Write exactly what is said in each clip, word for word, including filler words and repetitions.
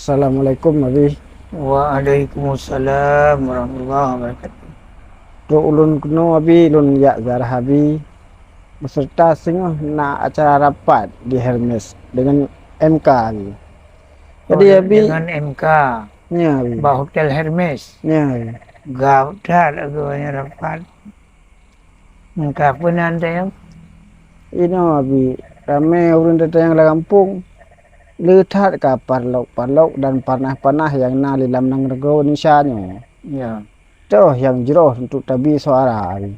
Assalamualaikum, Abi. Waalaikumsalam warahmatullahi wabarakatuh. Trok ulôn keunoe, Abi, lôn jak ziarah Abi, beserta singoh na acara rapat di Hermes dengan M K, Abi. Jadi, oh, Abi, dengan M K. Ya, Abi. Bak Hotel Hermes. Ya, Abi. Gawat that, aku hanya rapat. Meukapeue nan teuh? Inoe, Abi, ramé ureuëng teutanyong lam gampông. Le that ka parlok-parlok dan panah-panah nyang na di lam nanggroe Indonesia nyoe. Ya. Toh nyang jroh untuk tabi suara, Abi?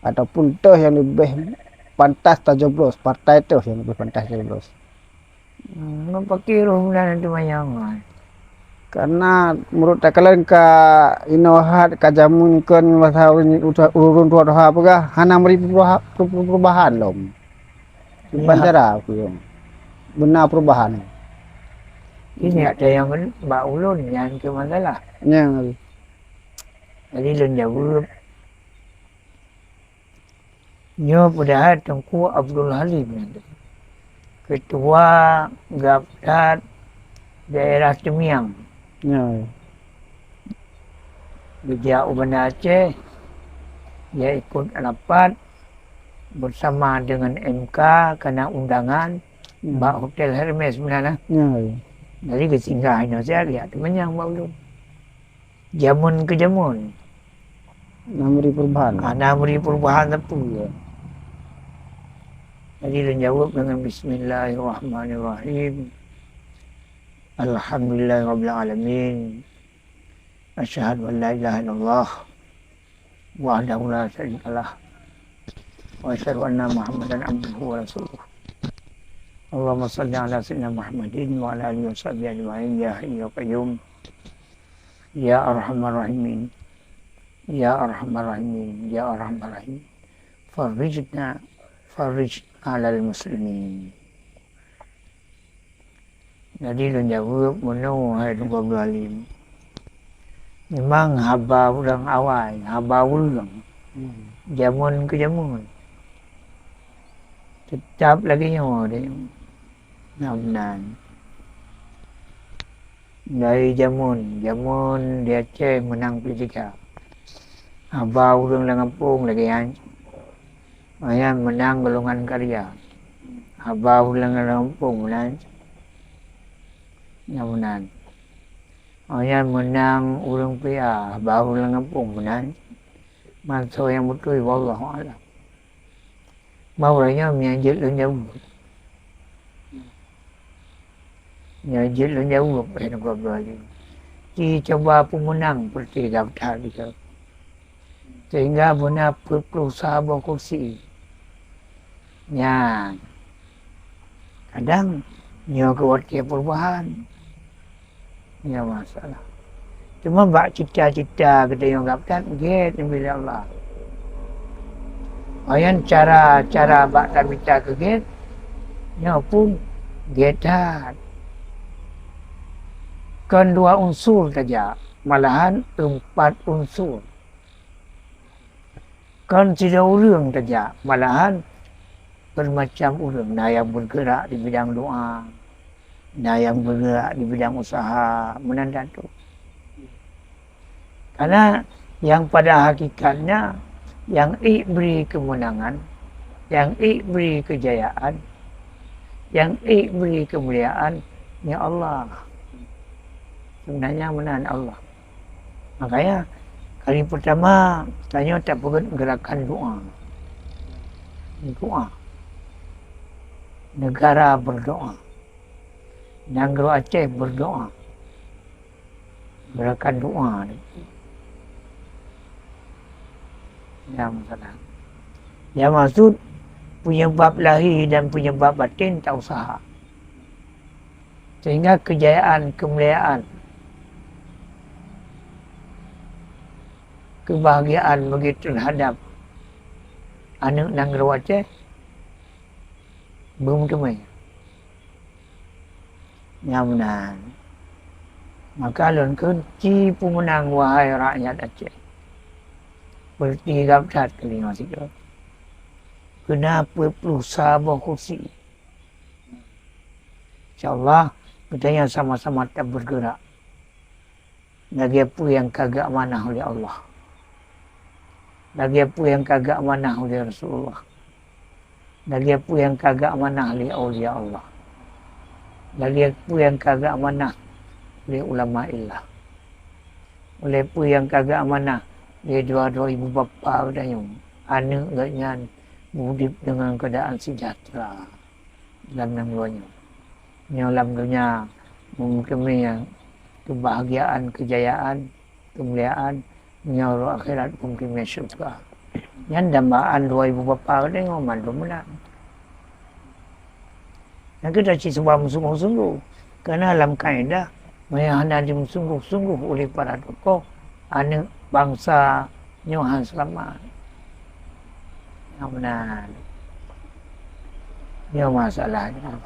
Ataupun toh nyang leubeh pantas tajoblos, partai toh nyang leubeh pantas tajoblos? Hmm, meupaké roh meunan teumanyong ai. Karena meunurot takalon ka inoe that ka jameun kon masa ureuëng tuha, ureuëng tuha-tuha peugah hana meuri perubaha-, perubahan lom. Kiban cara aku yang beuna perubahan. Ini ada yang bak ulôn nyan ke masalah. Nyan. Jadi lôn jaweueb. Nyoe peudahai Teungku Abdul Halim, Ketua Gaptat Daerah Teumiang. Ya. Geujak u Banda Aceh, ya ikut rapat bersama dengan M K karena undangan, hmm, bak Hotel Hermes meunan, nah. Ya, ya. Jadi geusinggah inoe siat, ya, teumanyong bak ulôn. Jameun keu jameun. Na meuri perubahan. Ah, na meuri perubahan sapeue. Jadi lôn jaweueb dengan bismillahirrahmanirrahim. Alhamdulillahirabbil alamin. Asyhadu an la ilaha illallah wahdahu la syarikalah. Wa asyhadu anna Muhammadan abduhu wa rasuluh. Allahumma shalli ala sayyidina Muhammadin wa ala alihi wa sahbihi ajma'in. Ya Hayyu ya Qayyum. Ya Arhamar Rahimin. Ya Arhamar Rahimin. Ya Arhamar Rahimin. Farrijna, farrij alal muslimin. Jadi lôn jaweueb meunoe, hai Teungku Abdul Halim. Memang haba ureuëng awai, haba ureuëng. Hmm. Jameun keu jameun. Teutap lagée nyoe deh. Nah, meunan. Dari jameun, jameun di Aceh meunang P tiga. Haba ureuëng lam gampông lagée nyan. Nyan meunang golongan karya. Haba ureuëng lam gampông meunan. Nyang meunan. Nyan meunang ureuëng P A, haba ureuëng lam gampông meunan. Mantong nyang beutôi, wallahu a'lam. Bah uroe nyoe meunyo jeuet lôn jaweueb. Meunyo jeuet lôn jaweueb, eh, Teungku Abdul Halim. Ci cuba peumeunang partai Gaptat nyoe. Sehingga beuna peuet ploh sa boh kursi. Nyan. Kadang nyoe keu watée perubahan. Ya, masalah. Cuma bak cita-cita geutanyoe Gaptat gét neubi lé Allah. Nyan cara-cara bak tamita keu gét, nyoe pun gét that. Kon dua unsur tajak, malahan empat unsur. Kon sidroe ureuëng tajak, malahan bermacam ureuëng. Na nyang bergerak di bidang doa, na nyang bergerak di bidang usaha, meunan tantu. Karena nyang pada hakikatnya, nyang ék bri kemenangan, nyang ék bri kejayaan, nyang ék bri kemuliaan, ya Allah. Sebenarnya meunan Allah. Makanya, kali pertama, tanyoe tapeugét gerakan doa. Doa. Negara berdoa. Nanggroe Aceh berdoa. Gerakan doa ni. Ya, masalah. Ya, maksud, penyebab lahir dan penyebab batin tak usaha. Sehingga kejayaan, kemuliaan, kebahagiaan bagi terhadap aneuk nanggroe Aceh beumeuteumé. Nyang meunan. Maka lôn kheun ci peumeunang, wahai rakyat Aceh. Beureuti gab that keulingoe sigoe. Keuna peuet ploh sa boh kursi. Insya Allah, Geutanyoe sama-sama tabeurgeurak lagée peue nyang ka geuamanah uleh Allah, lagée peue nyang ka geuamanah uleh Rasulullah, lagée peue nyang ka geuamanah lé aulia Allah, lagée peue nyang ka geuamanah lé ulama illah, lagée peue nyang ka geuamanah lé dua-dua ibu bapa geutanyoe. Aneuëk geuh nyan udeb deungon keuadaan seujahteura lam nanggroe nyoe. Nyoe lam donya meuteumé keubahgiaan, keujayaan, keumuliaan, nyoe rot akhirat meuteumé syeuruga. Nyan dambaan dua ibu bapa geutanyoe mandum meunan. Nyang keuh cit seuba meusunggoh-sunggoh. Kareuna lam kaedah, meunyoe hana jimeusunggoh-sunggoh uleh para tokoh, aneuëk bansa nyoe han seulamat. Nyang meunan. Nyoe masalah nyoe.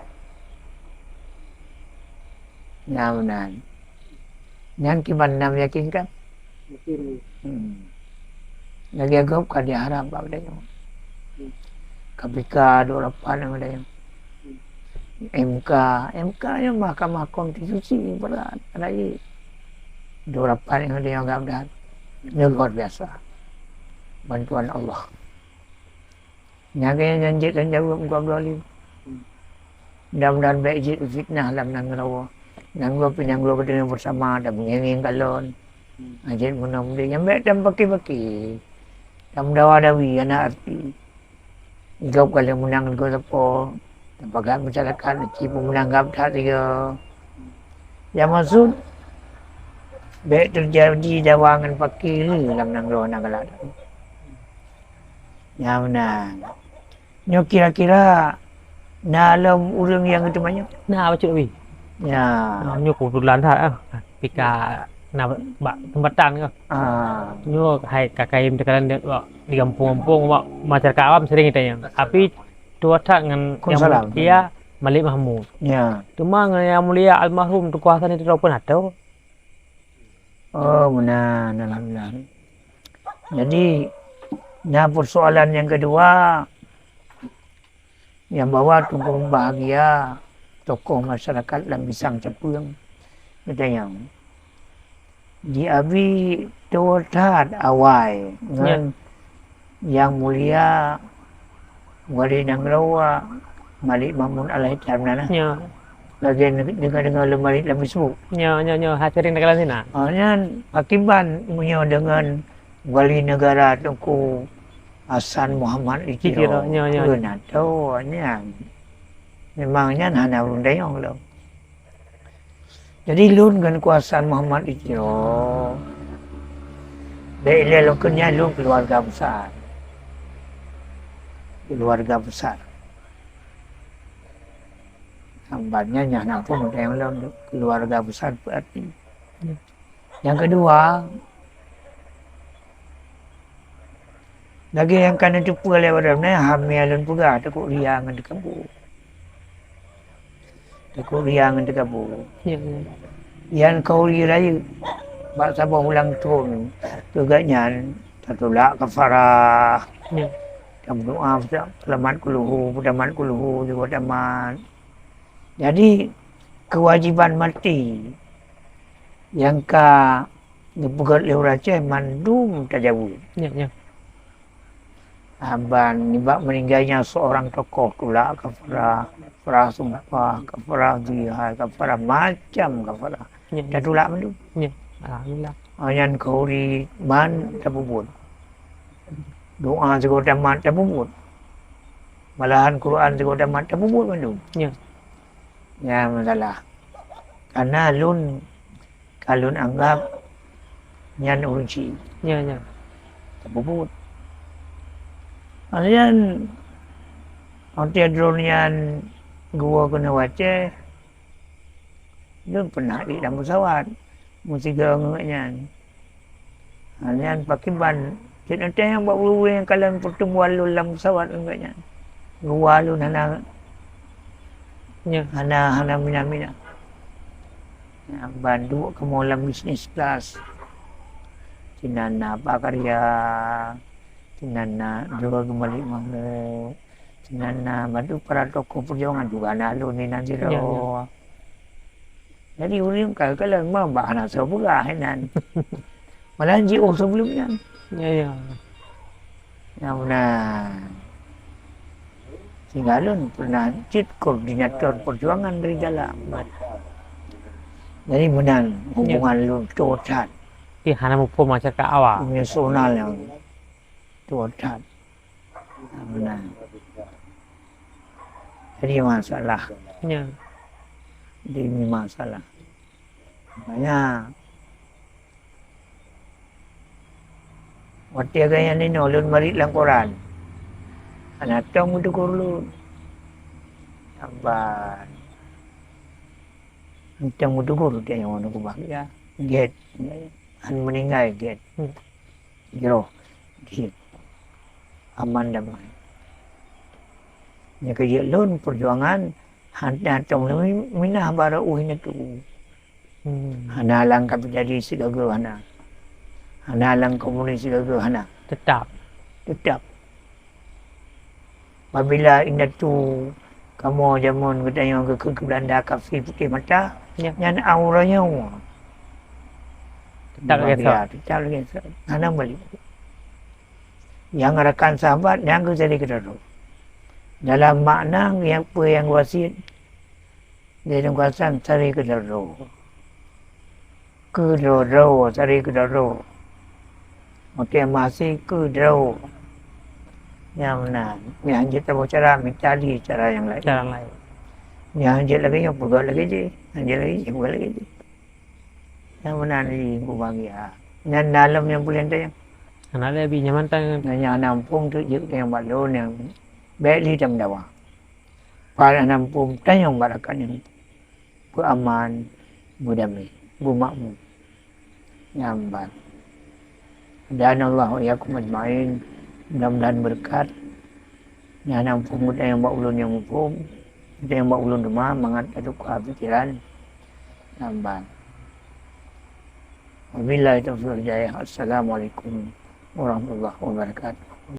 Nyang meunan. Nyan kiban na meuyakinkan? Yakin. Hmm. Lagée gob ka diharab bak geutanyoe. Hmm. K P K duek rapat ngon geutanyoe. Hmm. M K, M K nyoe Mahkamah Konstitusi berat, rayeuk. Duek rapat ngon geutanyoe gab that. Nyoe luar biasa. Bantuan Allah. Nyang keuh nyan jeuet lôn jaweueb Teungku Abdul Alim. Mudah-mudahan bék jeuet fitnah lam nanggroe. Nanggroe pih nanggroe geutanyoe beusama, tameungieng-ngieng kalon. Jeuet meunoe meudeh, nyang bék tameupaké-paké. Tameudawa-dawi hana arti. Gob ka lheueh meunang lagoe sapo, tapakat masyarakat, ci peumeunang gab that sigoe. Nyang maksud, bék teujadi dawa ngon paké le lam nanggroe hana galak that. Nyang meunan. Nyoe kira-kira na lom ureuëng nyang geuteumanyong? Na, bacut Abi. Ya. Nah, nyoe keubeutulan that, ah. Pih ka na bak jeumbatan ka. Ah. Nyoe hai ka kayém teukalan di, di gampông-gampông, bak masyarakat awam sering tanyong. Tapi tuha that ngon Yang Mulia Malik Mahmud. Ya. Teuma ngon Yang Mulia Almarhum Teungku Hasan itu pun atau? Oh, meunan, alhamdulillah. Jadi, na persoalan nyang keudua, nyang bahwa Teungku Bahagia, tokoh masyarakat lam Pisang Capeueng, geutanyong, di Abi tuha that awai ngon Yang Mulia Wali Nanggroe Malik Mahmud Al-Haitham nan, nah. Ya. Lagée deungoe-deungoe lé Malik lam Facebook. Ya, ya, ya. Ha, sering teukalan sinan. Oh, nyan pakiban meunyoe deungon Wali Negara Teungku Hasan Muhammad Tiro. Tiro, ya, ya. Peue na tho nyan. Memang nyan hana ureuëng tanyong lom. Jadi lôn ngon Teungku Hasan Muhammad Tiro, bék ilée lôn kheun nyan lôn keuluwarga besar. Keuluwarga besar. Sambat nyan nyang na pun ureuëng lôn keuluwarga besar peuarti. Nyang keudua, lagée nyang ka neuteupeue lé Badan Nai, hamé lôn peugah, takot ria ngon teukabô. Takot ria ngon teukabô. Ya, ya. Nyan khauri rayeuk bak saboh ulang thon keu gobnyan tatulak kafarah. Ya. Tameudoa seulamat kulhu, peutamat kulhu juga tamat. Jadi, keuwajéban maté nyang ka geupeugét lé ureuëng Aceh mandum tajaweueb. Ya, ya. Haba nibak meuninggai nyan seurang tokoh tulak kafarah, kafarah sumpah, kafarah zihar, kafarah macam kafarah. Ya, ya. Tatulak mandum. Ya, alhamdulillah. Ah, nyan khauri man tapeubuet. Doa sigoe tamat tapeubuet. Malahan Quran sigoe tamat tapeubuet mandum. Ya. Nyan masalah. Karena lôn, ka lôn anggab nyan ureuëng Syiek. Ya, ya. Tapeubuet. Kemudian, watée droeneuh nyan geuwoe keunoe u Aceh, lôn pernah ék lam pesawat meusigoe ngon gobnyan. Ha, nyan pakiban, cit watée nyang bak ureuëng nyang kalon pertemuan lôn lam pesawat ngon gobnyan. Geuwa lôn hana, ya, hana, hana mina-mina. Nyan ban duek kamoe lam business class. Sinan na Pak Karya, sinan na Abdul Malik Mahmud, sinan na mandum para tokoh peujuangan juga na lôn inan sidroe. Ya, ya. Jadi ureuëng ka kalon mah bah hana soe peugah inan. Malah jiôh sebelum nyan. Ya, ya. Nyang meunan. Sehingga lôn pernah cit koordinator perjuangan dari dalam. Jadi meunan hubungan lôn tuha that. Tapi hana muphom masyarakat awak. Nasional nyang tuha that. Meunan. Jadi masalah. Ya. Jadi masalah. Makanya, watée gaya nyoe lôn marit lam koran. Hana tong meutegur lôn. Saban. Hana tong meutegur dia nyang anu kubah. Ya. Gét. Hana meuninggai gét. Hmm. Jroh. Gét. Aman damai. Nyang keu jeuet lôn perjuangan hana tong lôn minah barô ueh natu. Hmm. Hana lam kapitalis sigaga hana. Hana lam komunis sigaga hana. Tetap. Tetap. Apabila indatu kamoe jameun geutanyoe geukheun keu Belanda kafé putéh mata, ya, nyan aura nyoe. Tetap lagèe soe. Tetap lagèe soe. Hana balik. Nyang rakan sahabat nyan geusari keudroe. Dalam makna nyang peue nyang wasiet Lé Teungku Hasan sari keudroe-droe. Keudroe-droe, sari keudroe-droe. Makin masih keudroe. Nyang meunan. Nyang jeuet saboh cara, mita lé cara nyang laén. Cara laén. Nyang jeuet lagèe nyoe, peugah lagèe jih. Nyang jeuet lagèe jih, peugah lagèe jih. Nyang meunan lé kubagia. Nyan dalam nyang puléh tanyong. Anak lé bi nyaman tangan. Nyang na muphom tu jeuet nyang bak lôn nyang bèk lé tameudawa. Para nampung tanyong barakat nyan. Beuaman, beudamé, beumakmu. Nyan ban. Hadanallahu wa iyyakum ajmain. Mudah-mudahan beureukat. Nyan nampung tanyong bak ulôn nyang muphom. Tanyong bak ulôn teuma mangat tatuka pikiran. Nyan ban. Wabillahi taufiq wal hidayah. Assalamualaikum warahmatullahi wabarakatuh.